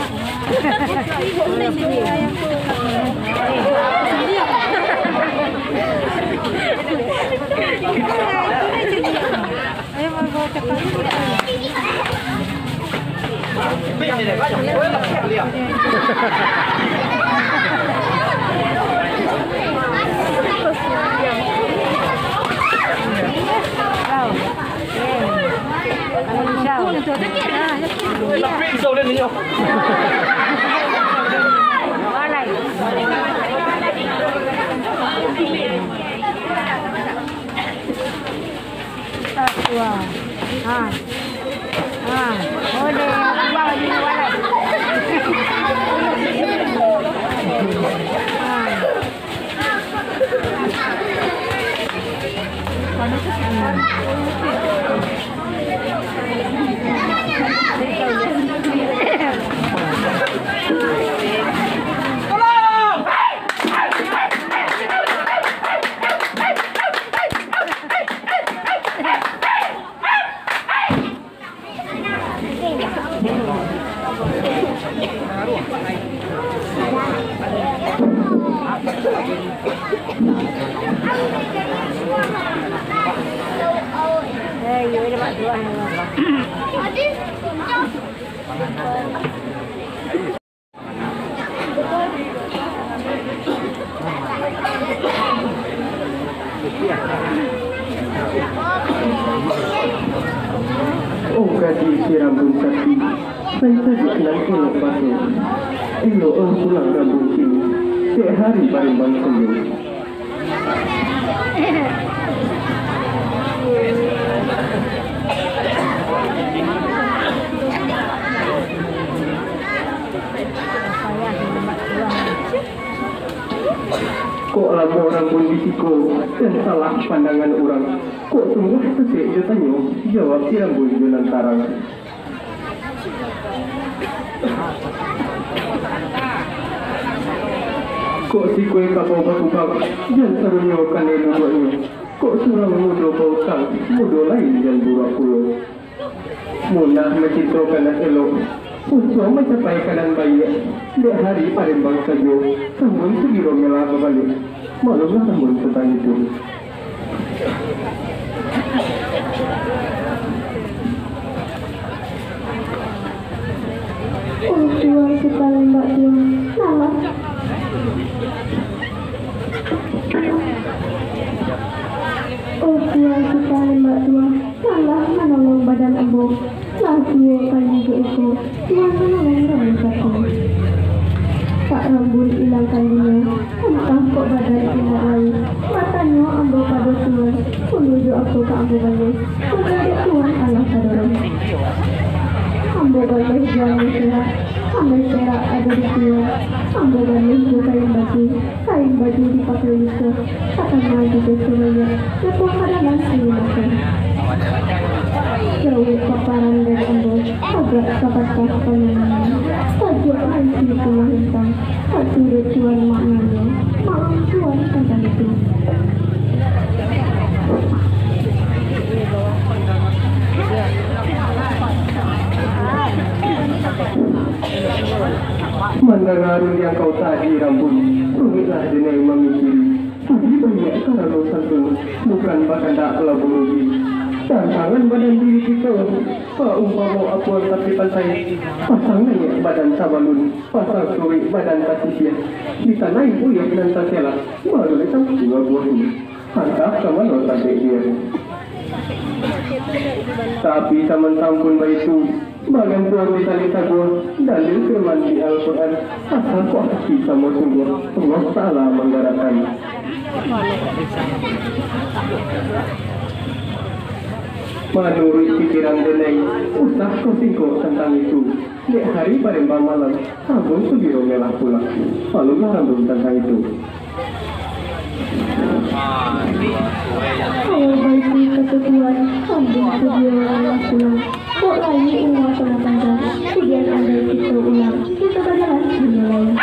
Oh gadih si rambun sapi, sai sajo nan elok baso. Eloklah pulang rambun kini, dek hari barimbang sajo. Kok lamo rambun di siko, dan salah pandangan urang. Kok tunggah sasek jo tanyo, jawab si rambun jo nan tarang. Kok sikoi kabau batubang, jan sarunyo kanai duduaknyo. Kok surang mudo bautang, mudo lain jan buruak pulo. Munah mancitokan nan elok, untuang mancapaikan nan baiak, dek hari parimbang sajo, tambun sagiro mela babaliak. Maklumlah tambun tantang itu. Oh, Tuan, si palembak Tuan, malah. Oh, Tuan, si palembak Tuan, malah manolong badan ambo. Lah tuo kayu jo iko, Tuan manolong rambun sapi. Pak rambun ilang kayunyo, antah kok badan indak lai. Batanyo ambo pado Tuan, ulu jo apo ka ambo baleh, Tuan alah sadorong. Ambo baleh jo ameh perak, ameh perak ado di Tuan, ambo baleh jo kain batu. Kain baju dipakai Yusuf, pakaian di Baitul Maqdis, lepas adalah kain makan. Jauh paparan dari ambo, Kapatah panyayang, tajuak hati pulo hentang, tak turuik tuan maknanyo, maklum tuan tantang itu. Mandanga rundiang kau tadi, Rambun, rumiaklah denai mamikiri. Budi baiak karano santun, bukan bakandak kalabo rugi. Tantangan badan diri kito, paumpamo apuang tapi pantai, pasang naiak badan tabalun, pasang turuik badan tasipiah, ditanai uyah nan taselak, baru datang buah-buahnyo. Antah ka mano tampek dia. Tapi samantang pun baitu, bagantuang di tali sabuah, dalil firman di Al-Quran, asa kok hati samo sungguah, Allah Ta'ala manggarakkan. Manuruik pikiran denai, usah ko singkok tantang itu. Dek hari barembang malam, Rambun sugiro melah pulang. Maklumlah Rambun tantang itu. Kalau baitu kato tuan, Rambun sugiro melah pulang. Kok lai umua salah panjang, kudian andai kito ulang, kito bajalan dunia lain.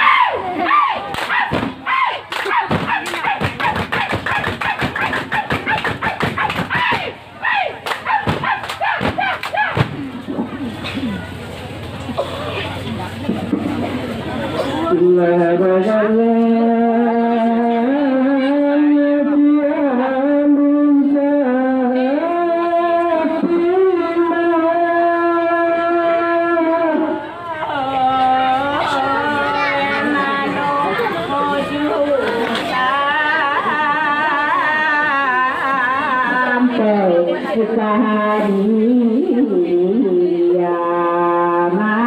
Sampai sahari kiamat.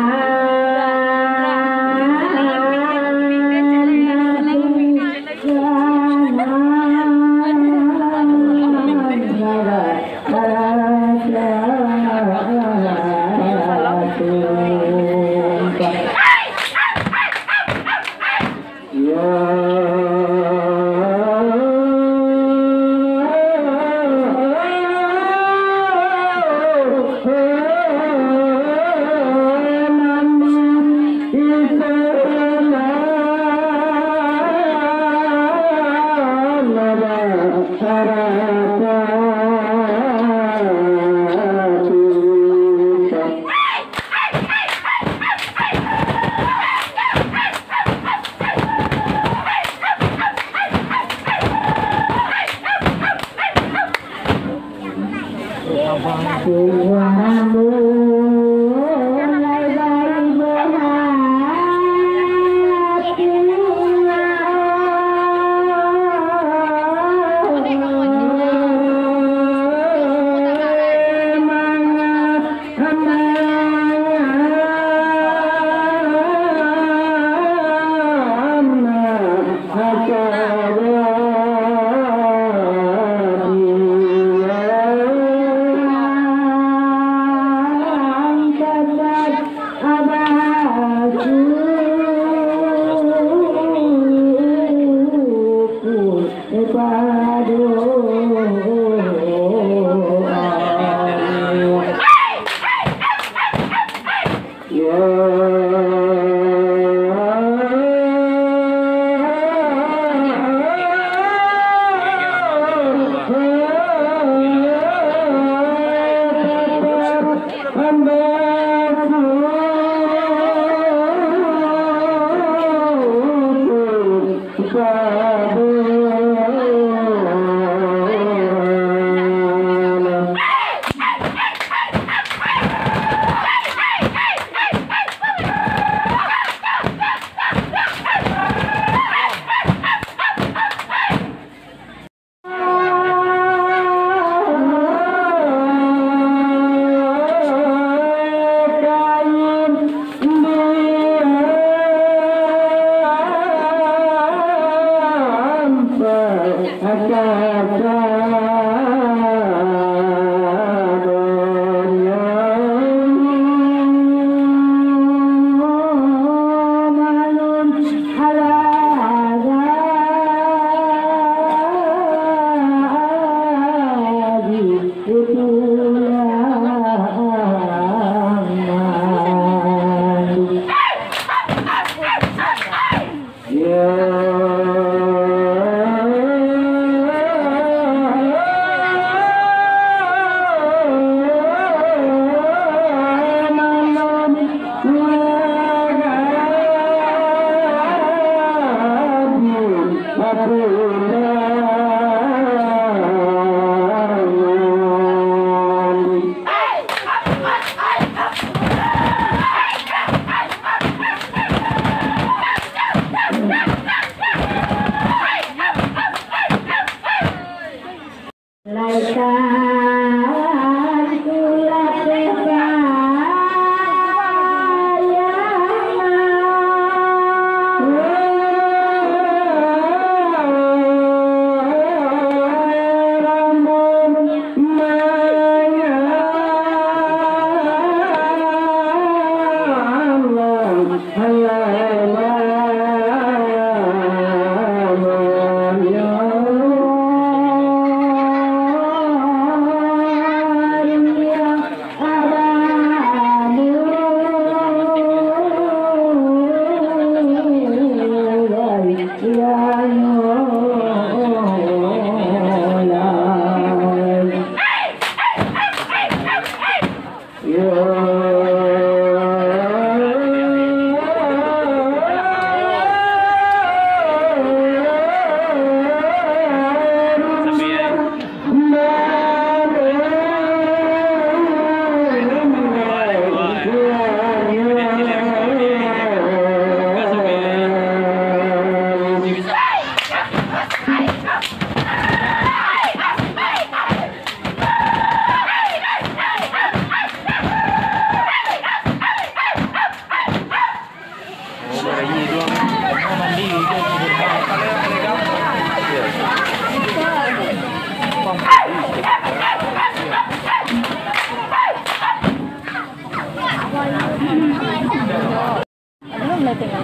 Belum lah tengok.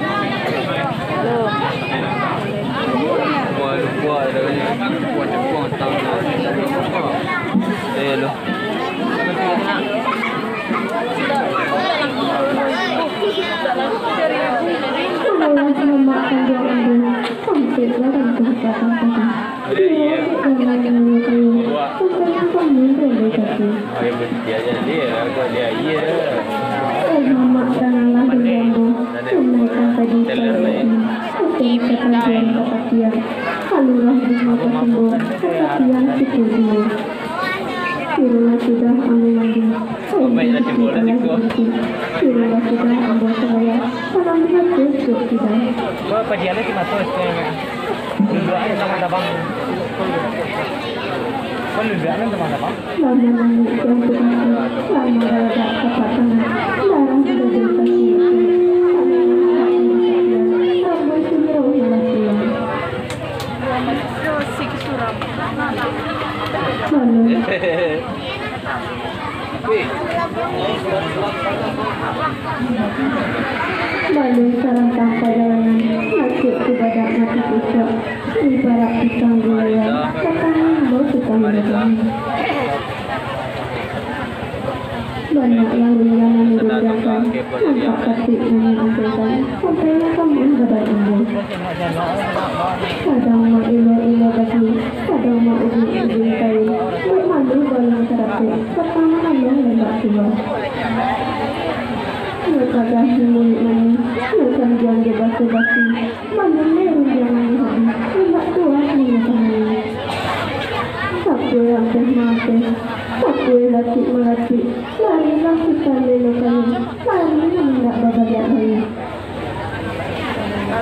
Belum. Maaf, maaf, maaf, maaf. Tirolah sudah ambo mandi, tirolah sudah ambo sumbayang, salam diatur sudah. Lah manangih tuanku mati, lah manggaladak tapak tangan, darah sudah di kaki mati. Ambo sumbayang, ambo sumbayang, ambo sumbayang. Balun. Balun sarantang pajalanan, masuak tu badak mati pucuak, ibarat pisang gulai, batangih ambo pisang gulai. Banyak lalu yang manurunkan, nampak katik nan diampaikan, sampailah ka mah badan ambo. Kadang mah ilo-ilo basi, kadang mah ujuik-ujuik kain, dek malu balang karapek, patang malam lembak tibo. Nan tagah di muluik manih, nan sandiang jo baso basi, Malam ni rundiang manih habih, lambek tu lah manih. Sapuai ampeh mampeh, sapuai latik malatik, larilah kita lelo kayu, lari nan indak babaliak lai.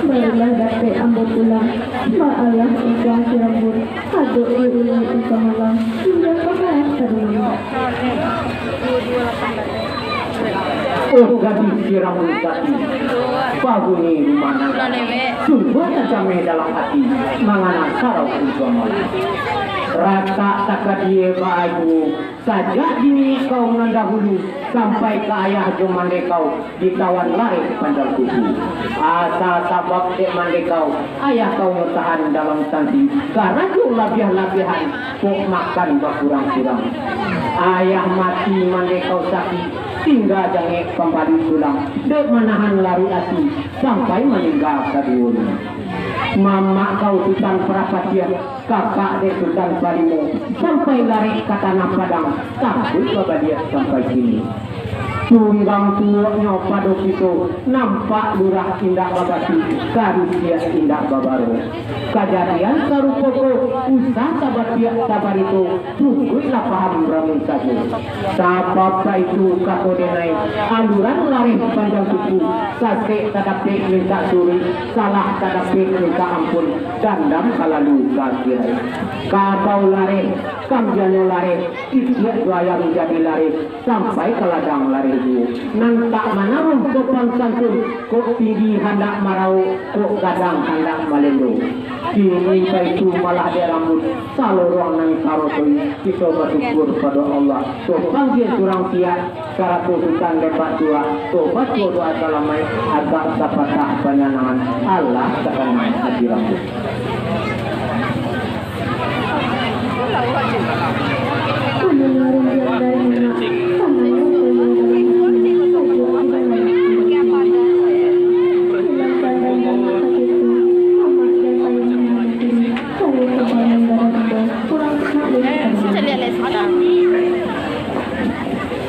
Barulah dapek ambo pulang, baalah untuang si Rambut, adok di rumah engka malam, indak bahalah ka rumah. Oh gadih si Rambut Sati, pabunyi rumah nan gadang, sungguah tacameh dalam ati, mangana sarau untuang malam. Ratak takadie baagu, sajak dini kau nan dahulu, sampai ka ayah jo mandeh kau, ditawan lareh panjang kuku. Asa sabab dek mandeh kau, ayah kau nyo tahan dalam tanti, karajo labiah-labiahan, pok makan bakurang-kurang. Ayah mati mandeh kau sakik, tingga jangek pambali tulang, dek manahan larih ati, sampai maningga kaduonyo. Mamak kau Sutan Parapatiah, kakak dek Sutan Palimo, sampai lareh ka Tanah Padang, takuik babaliak sampai kini. Tunggang tuoknyo pado kito, nampak lurah indak babasi, karusiak indak babaro. Kajadian sarupo ko, usah tabatiak tabarito, pukuiklah paham ramun sajo. Sabab baitu kato denai, aluran lareh panjang kuku, sasek tadapek mintak suruik, salah tadapek mintak ampun, dandam ka lalu ka akhirat. Kabau lareh, kambianyo lareh, itiak jo ayam jadi lareh, sampai ka ladang lareh Nan tak manaruah sopan santun, kok tinggi handak marauik, kok gadang handak malendo. Kini baitu malah dek rambuik, salorong nan tarotoi, kito basyukur pado Allah. Kok panggia surang siak, sarato hutan lebat juo, kok baco doa salamaik, agak sapatah panyanangan, alah sakanai ati rambuik.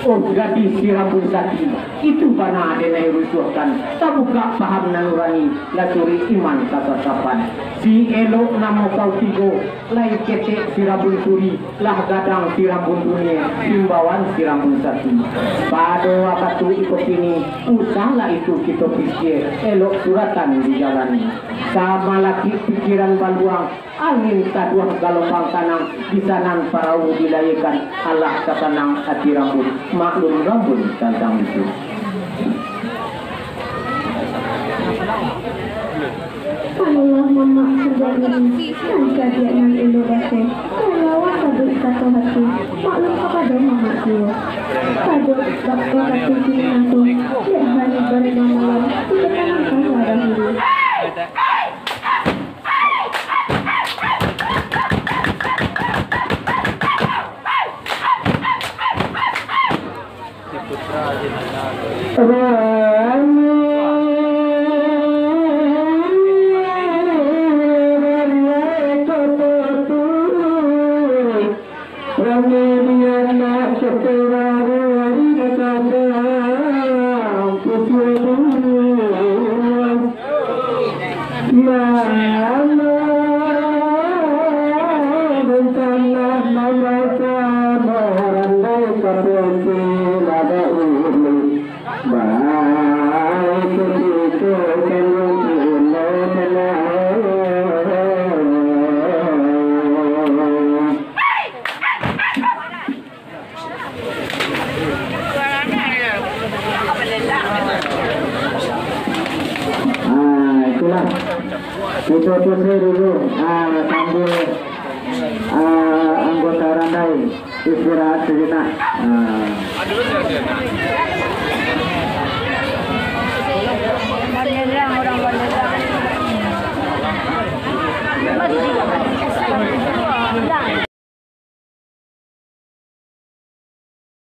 Oh, gadis si Rambun Sati, itu bana den nan rusuahkan, tabukak paham nan nurani, lah curi iman kasasapan. Si elok namo kau tigo, lai ketek si Rambun Suri, lah gadang si Rambun Dunia, imbauan si Rambun Sati. Pado wakatu iko kini, usahlah itu kito pikia, elok suratan dijalani. Samalakik pikiran baluang, angin taduah galombang tanang, di sanan parau dilayiekan, alah sasanang ati rambuik, maklum rambuik tantang itu. Palolah mamak sadang ini, nan kadiak nan elok raso, kaluakan sabuik kato hati, maklum kapado mamak juo. Pado wakatu kini nanti, dek hari barina malam, kito tanangkan lah dahulu. Ah, itulah. Kita tunda dulu, ah, sambil, ah, anggota randai istirahat sejenak. Ah.